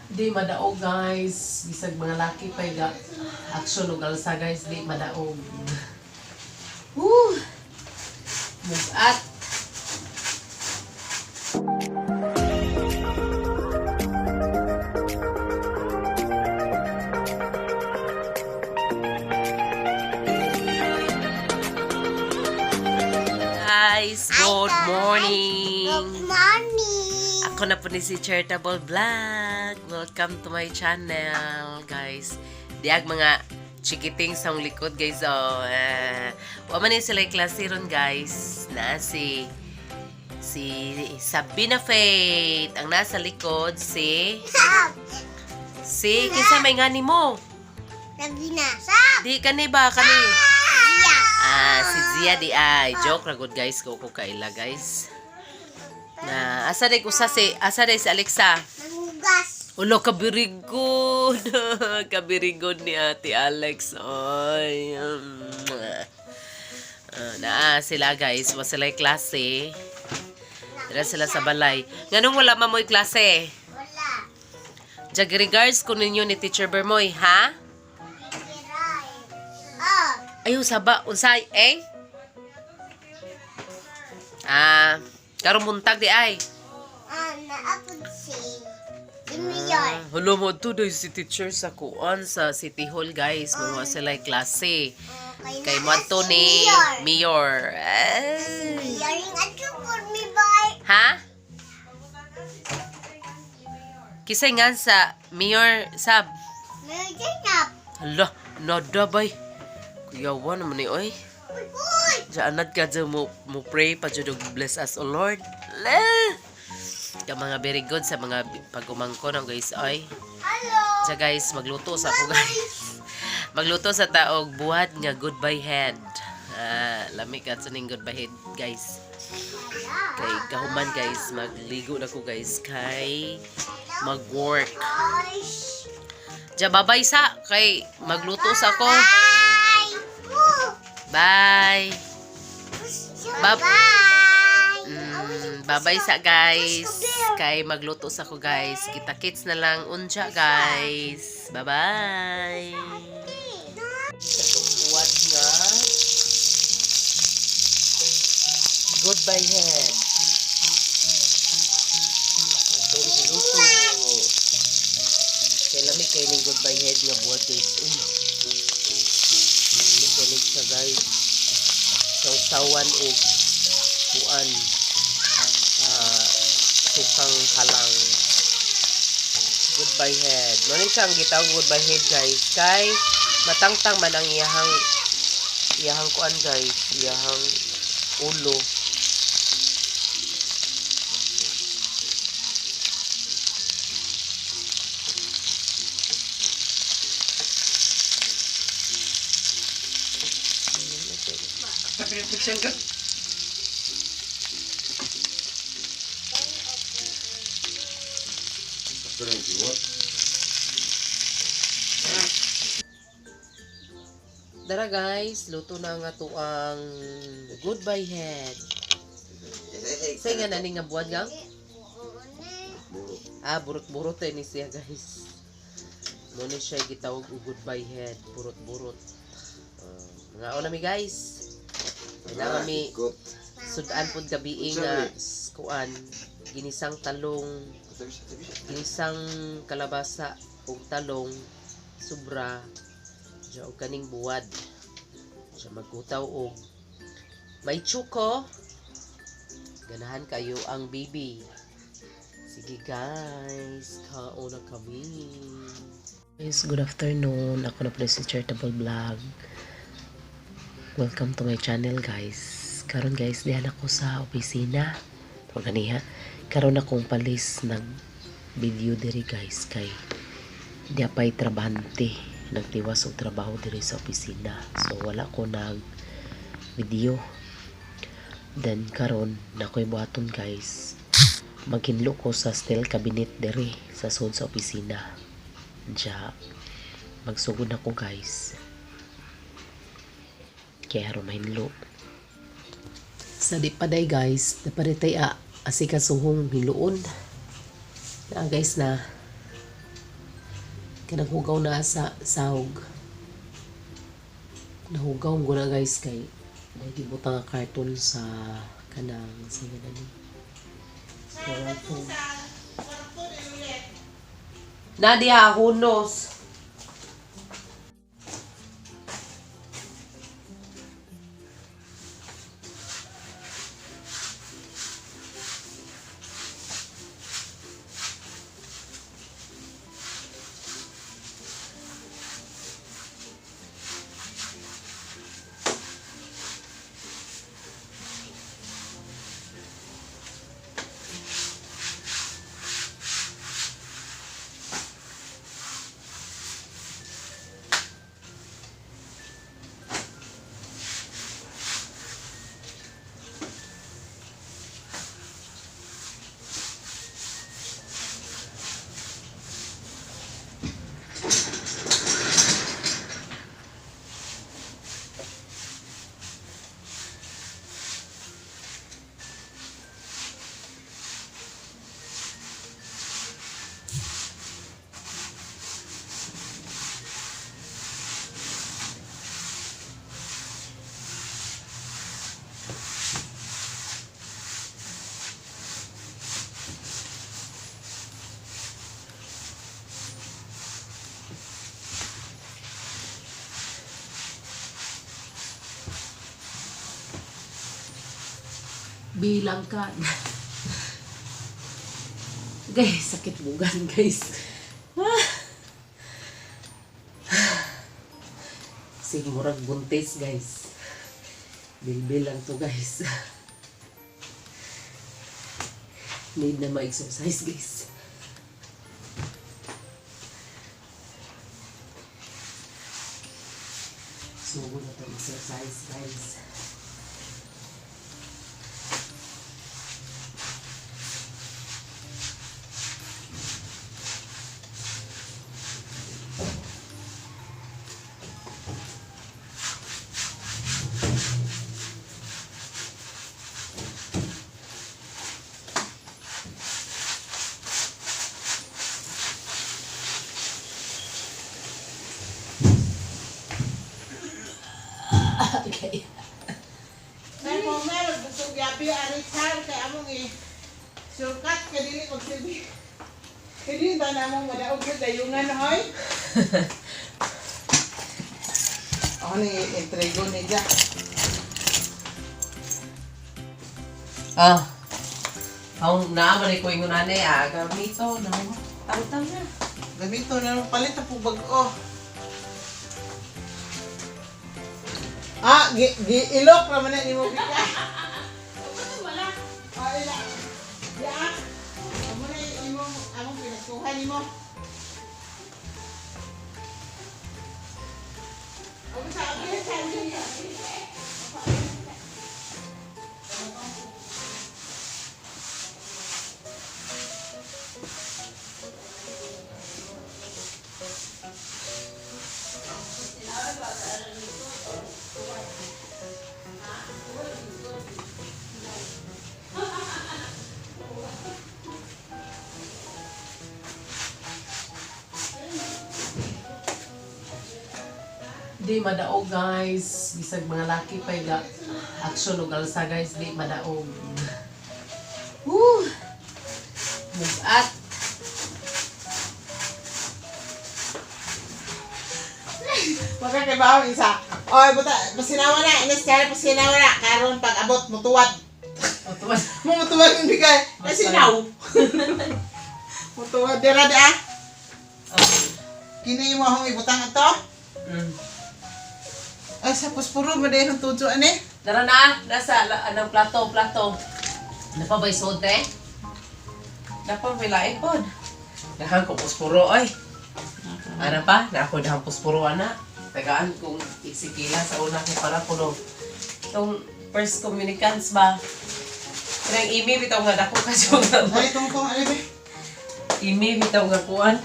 Di madaog, guys. Bisag mga laki pa ga action og alsa, guys, di madaog. Woo! Mugat. Guys, good morning. Good morning. Ako na po ni si Charitable Vlog. Welcome to my channel, guys. Diag mga chikiting sa akong likod, guys. Oh, wa man ni sila klase ron, guys. Na si si Sabina Faith. Ang nasa likod si Sab. si kinsa may ngani mo? Sabina. Sab. Di kani ba kani? Zia. Ah, si Zia di ay. Joke ra good, guys, ko ko kaila, guys. Na asa day usa si asa day si Alexa? Nangugas. Ulo, ka-very good. Ka-very good ni Ate Alex. Oy. Ah, naa sila, guys. Wa sila klase. Dira sila sa balay. Nganong wala man mo'y klase? Wala. Jag regards ko ninyo ni Teacher Bermoy, ha? Kiray. Oh. Ayo saba unsay eh? Ah, karong buntag di ay. Ah, naapod si. Si Mayor. Ah, hulo mo to day si teacher sa kuan sa City Hall, guys. Mga sila klase. Okay, Kay naa mo si ni Mayor. Mayor. Ay. Mayor yung adto por mi bay. Ha? Kisay nga sa Mayor sab. Mayor Zainab. Hala, nada bay. Kuyawa naman ni oy. Uy, uy. Diyan ka dyan mo, mo pray pa dyan og bless us, O Lord. Le! Ka mga very good sa mga pagumangko ng guys oy. Hello. Siya, guys, magluto sa ako, guys. Magluto sa taog buhat nga goodbye head. Ah, lami ka sa ning goodbye head, guys. Kay kahuman, guys, magligo na ko, guys, kay mag-work. Guys. Ja babay sa kay magluto sa ako. Bye. Woo. Bye. Bye. Babay sa, guys. Kay magluto sa ko, guys. Kita kits na lang unja, guys. Bye-bye. Sa itong buwat nga goodbye head. Itong giluto. Kay lami kay ning goodbye head nga buwat, guys. Uy. Lami kay ning siya, guys. Sausawan og kuan. Ah, sukang halang. Goodbye head. Mo siya ang gitawag goodbye head, guys. Kay matangtang man ang iyahang iyahang kuan, guys, iyahang ulo. Dara, guys, luto na nga to ang goodbye head. Say nga na ni nga buwan gang? Ah, burot-burot eh ni siya, guys. Muna siya gitawag og goodbye head, burot-burot. Mga na mi, guys. Kailangan mi sudan pod gabi nga kuan ginisang talong, ginisang kalabasa ug talong sobra siya og kaning buwad. Siya magkutaw og may chuko. Ganahan kayo ang baby. Sige, guys, kaon na kami. Guys, good afternoon. Ako na po si Charitable Vlog. Welcome to my channel, guys. Karon, guys, dihan ako sa opisina. Tawag ganiha. Karon akong palis nag video diri, guys, kay di pa'y trabahante. Nagtiwas og trabaho diri sa opisina. So wala ko nag video. Then karon nakoy buhaton, guys. Maghinlo ko sa steel cabinet diri sa sud sa opisina. Diya magsugod ako, guys. Kaya aron mahinlo. Sa di pa day, guys, di pa day tay asikasuhong hiluon. Na, guys, na. Kanang hugaw na sa sahog. Nahugaw ko na guys kay nagibutang nga karton sa kanang sa ganani. Nadia, hunos. Bilang ka. Guys, sakit bugan, guys. Ah. Sige, murag buntis, guys. Bilbil lang to, guys. Need na ma-exercise, guys. Sugo na to exercise, guys. Okay. Nay mo meron gusto gabi ari sar kay among i shortcut kay dili kog silbi. Kay dili ba na among madaog gyud dayungan hoy. Ako ni intrigo ni Ja. Ah. Ang naaman ko ingon ani ah, gamito na. Tangtang na. Gamito na lang palit na po bag-o. Ah, gi, gi ilok raman na nimo bika. Wala. Ah, ila. Ya. Amo na imong among pinagkuha nimo. Amo sa akin sa akin. Di madaog guys. Bisag mga laki pa ga action og alsa guys, di madaog. Woo! Mugat. Magkakaibaw isa. Oy, buta, pasinawa na. Inis kaya pasinawa na. Karon pag abot mutuwad. O tuwan. Mumutuwad yung bigay. Pasinaw. Mutuwad dira di ah. Kini mo akong ibutang ato. Ay, sa puspuro mo dahil ang tudyo ani. Tara na, nasa anong plato, plato. Napa ba isote? Napa may lain pod. Dahan ko puspuro oy. Ana pa, na ako dahang puspuro ana. Tagaan kung isikila sa una kay para kuno. Itong first communicants ba? Kanang imi bitaw nga dako ka siya nga. Ay, tungtong ali be. Imi bitaw nga kuan.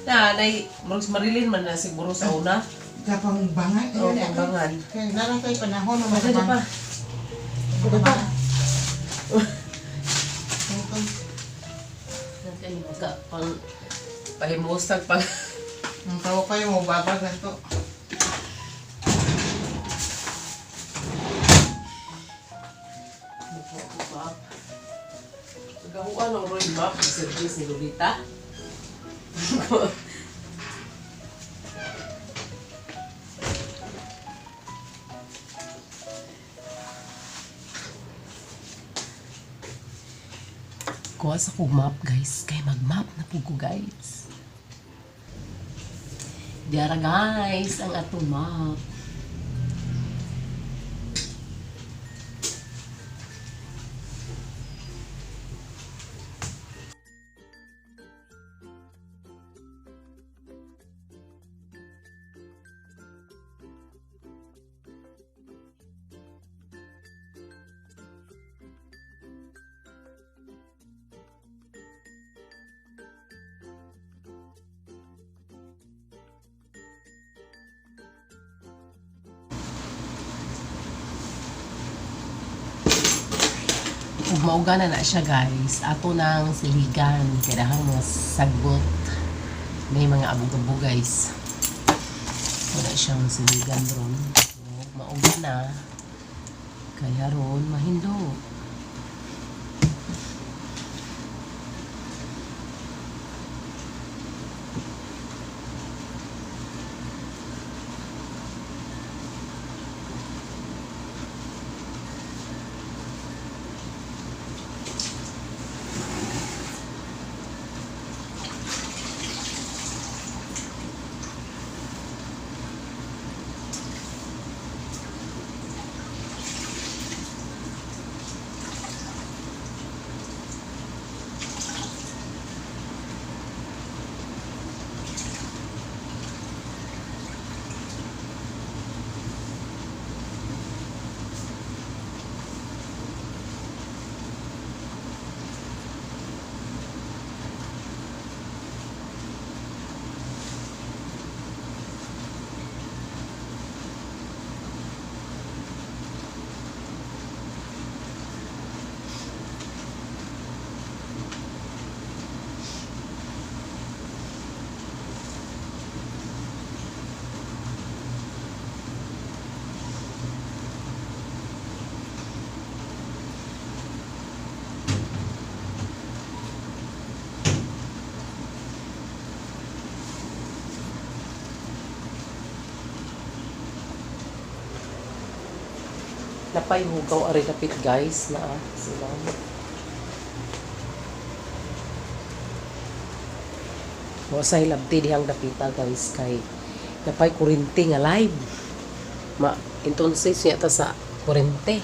Na, nay, murag Marilyn man na siguro sa una. Kapang bangan. Oo, pangbangan. Kaya narang tayo panahon mo Pwede pa. Pwede pa. Tungtong. Kani pagka pang Pahimusag pag Ang tawa kayo mo, babag na to. Map. Gahuan ang Roy map service ni Lolita. Kuha sa kog map guys, kay mag-map na pud ko guys. Diara guys, ang atong map. Ug mauga na na siya guys. Ato nang siligan kay dahang mga sagot. May mga abog-abog guys. Wala siyang siligan ron. Ug mauga na. Kaya ron mahindo. Napay hugaw ari dapit guys na ah, sila. Wa sa hilabti dihang dapita guys kay napay kurente nga live. Ma entonces niya ta sa kurente.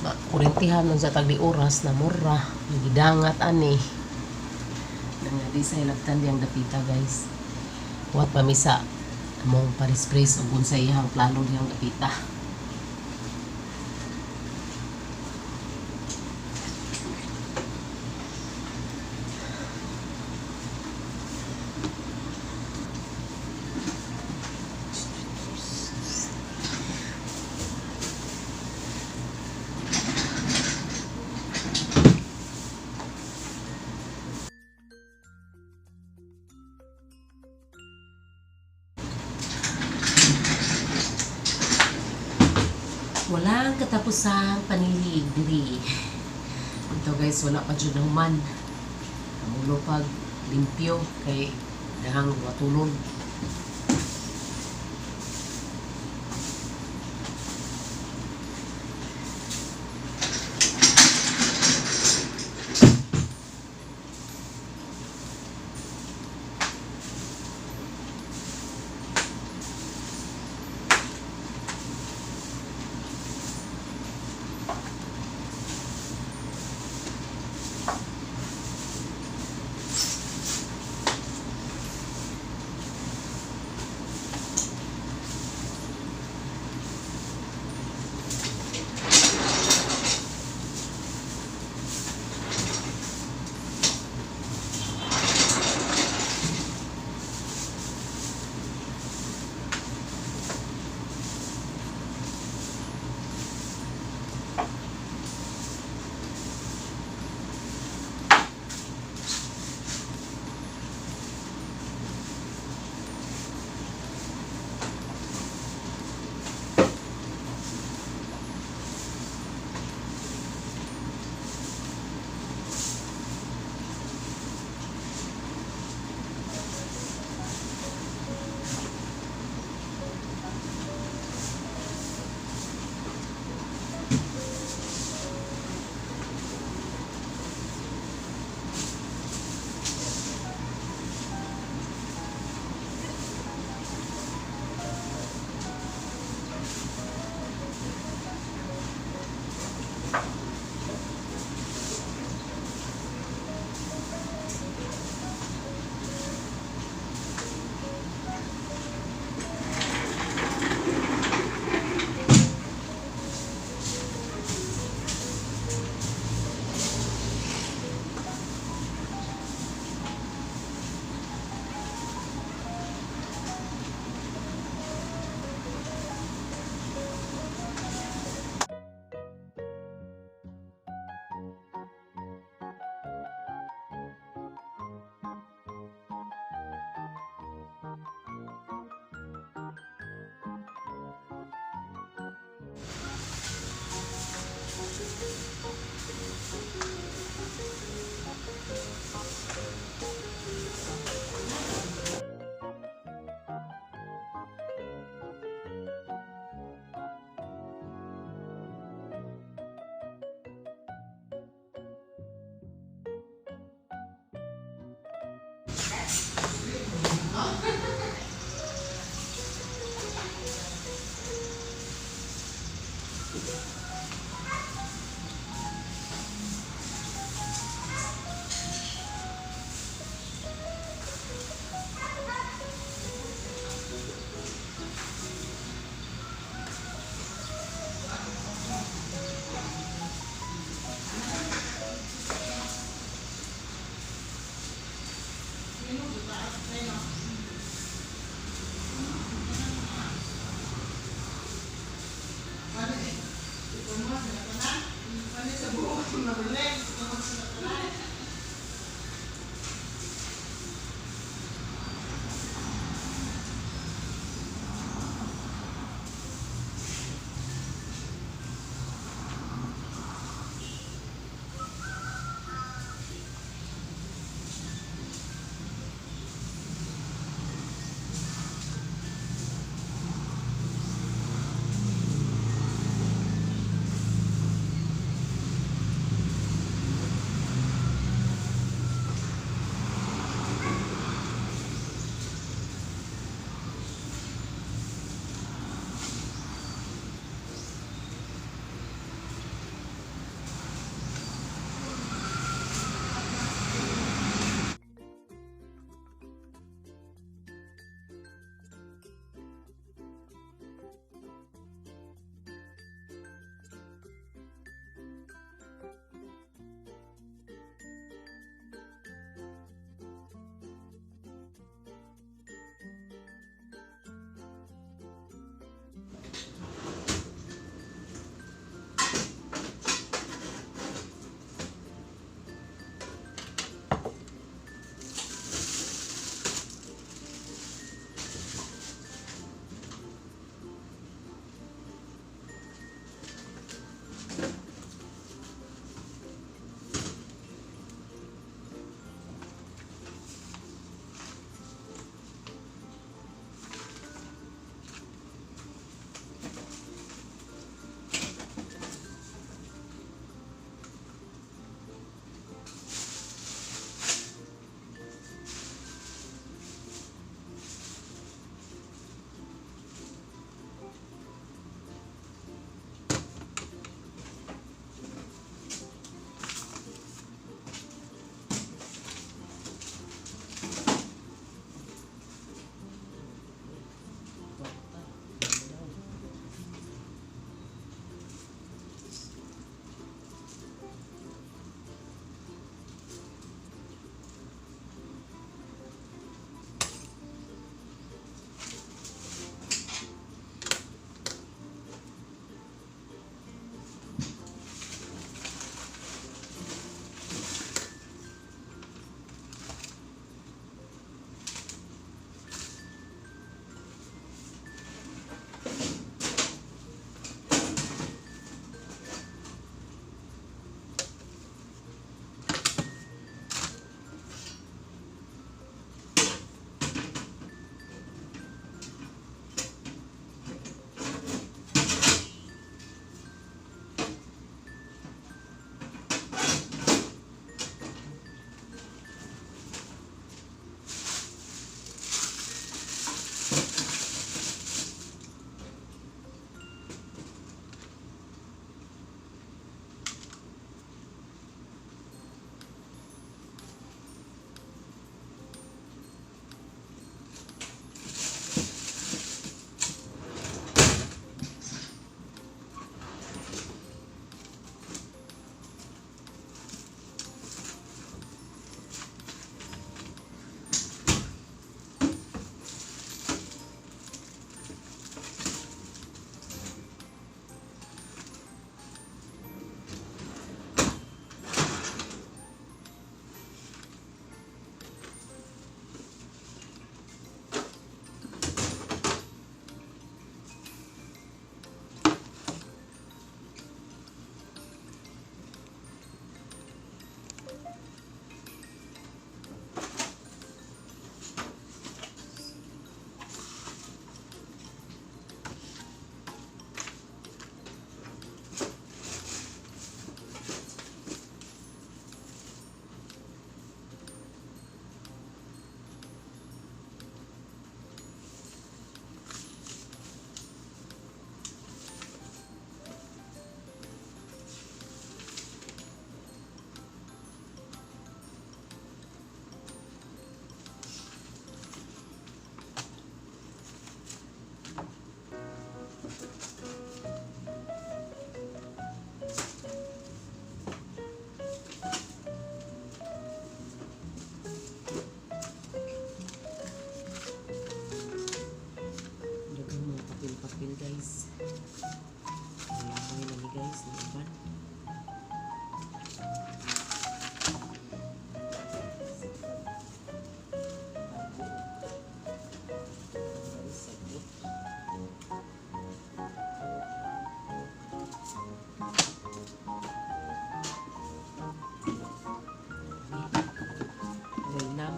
Ma kurentehan man sa tagdi oras na mura gidangat ani. Nang di sa hilabtan dihang dapita guys. Wat pa mi sa among paris-pres ug unsa iyang plano dihang dapita. Walang katapusang panilig diri. Ito guys, wala pa jud nahuman. Ang ulo pag limpyo kay dahang watulon.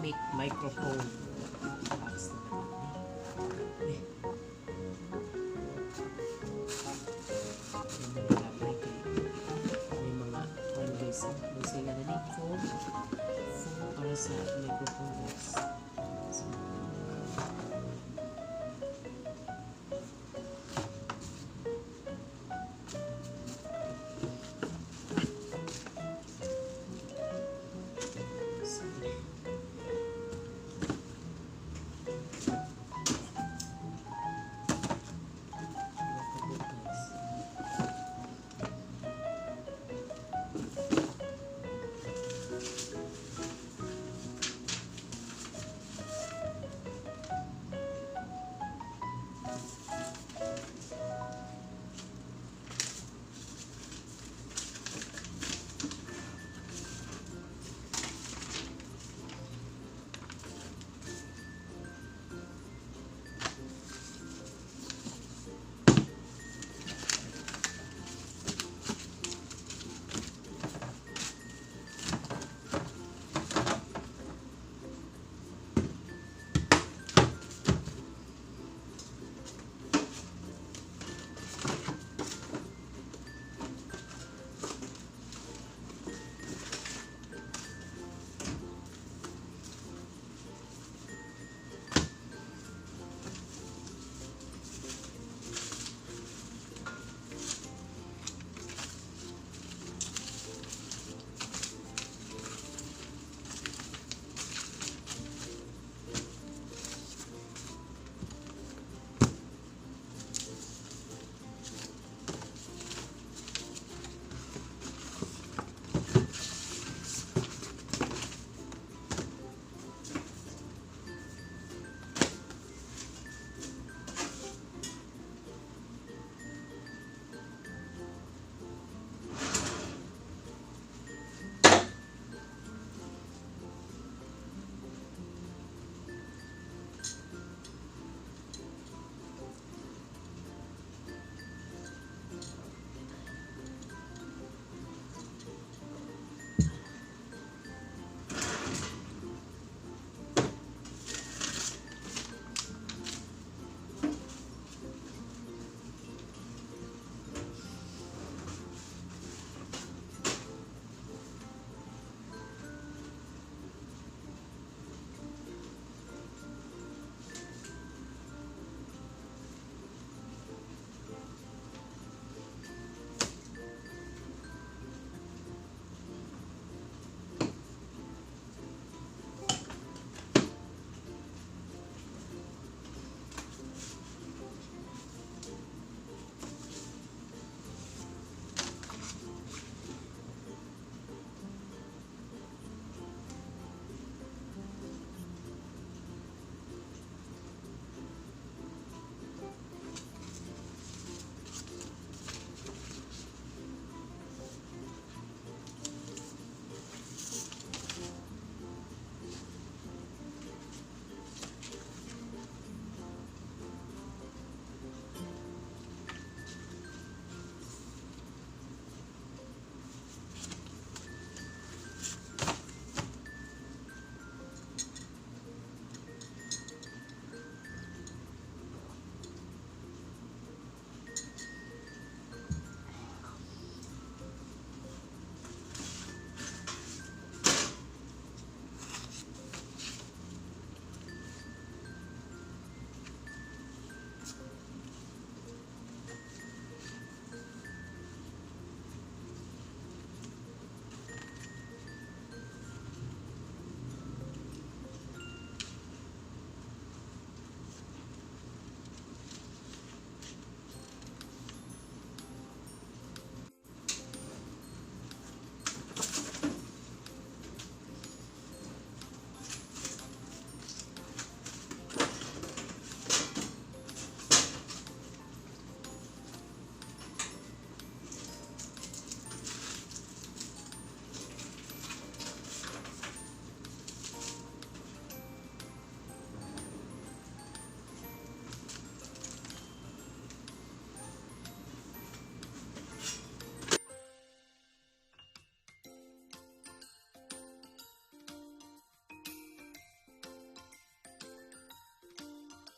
Dynamic microphone. Box na naman ni. Eh. May mga labay kay may mga kuan guys. Kasi nga na ni foam. Foam para sa microphone, guys. So, guys.